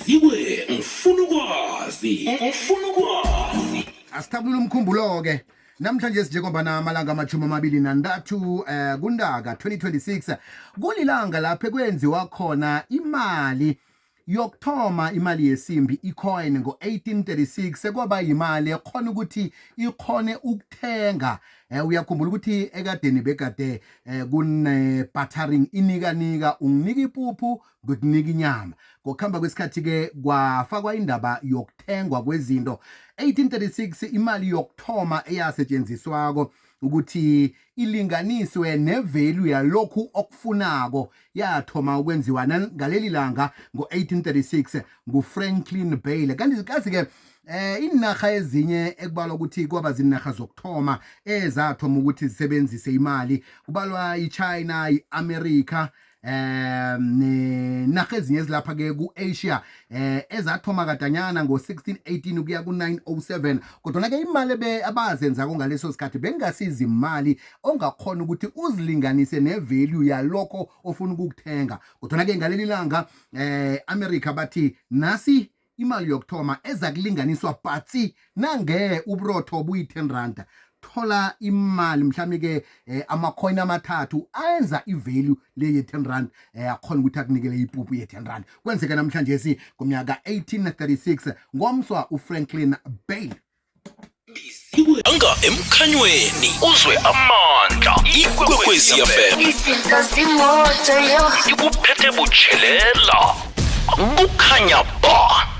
Biziwe ngifuna ukwazi, ngifuna ukwazi. Asithabulula umkhumbulo-ke namhlanje sinjengombana amalanga 23 kuNtaka 2026, kulilanga lapho ekwenziwa khona imali yokuthoma, imali yesimbi, icoin, ngo-1836, sekwaba yimali ekhona ukuthi ikhone ukuthenga. Uyakhumbula ukuthi ekadeni begade kune bartering, inikanika, unginika ipuphu ngikunika inyama. Ngokuhamba kwesikhathi-ke kwafakwa indaba yokuthengwa kwezinto. 1836 imali yokuthoma eyasetshenziswako ukuthi ilinganiswe nevalue yalokhu okufunako yathoma ukwenziwa ngaleli langa ngo-1836 nguFranklin Bailey. Kanti kazi-ke inarha ezinye ekubalwa ukuthi kwaba zinarha zokuthoma ezathoma ukuthi zisebenzise imali, kubalwa iChina, i-America, nenarha ezinye ezilapha ke ku-Asia ezathoma kadanyana ngo-1618 ukuya ku-907. Kodwa ke imali ebe abazenzako ngaleso sikhathi bengasiza imali ongakhona ukuthi uzilinganise nevalue yalokho ofuna ukukuthenga. Kodwa ke ngaleli langa America bathi nasi imali yokuthoma eza kulinganiswa patsi, nange uburotho buyi-10 rand, thola imali mhlawumbe ke amakhoyini amathathu ayenza ivalue le ye-10 rand, akhona ukuthi akunikele ipuphu ye-10 rand. Kwenzeka namhlanje si ngomnyaka 1836 ngomswa uFranklin Bailey. Anga emkhanyweni uzwe amandla, Ikwekwezi FM. Izinto zimoto yo. Ikuphethe butshelela, kukhanya ba.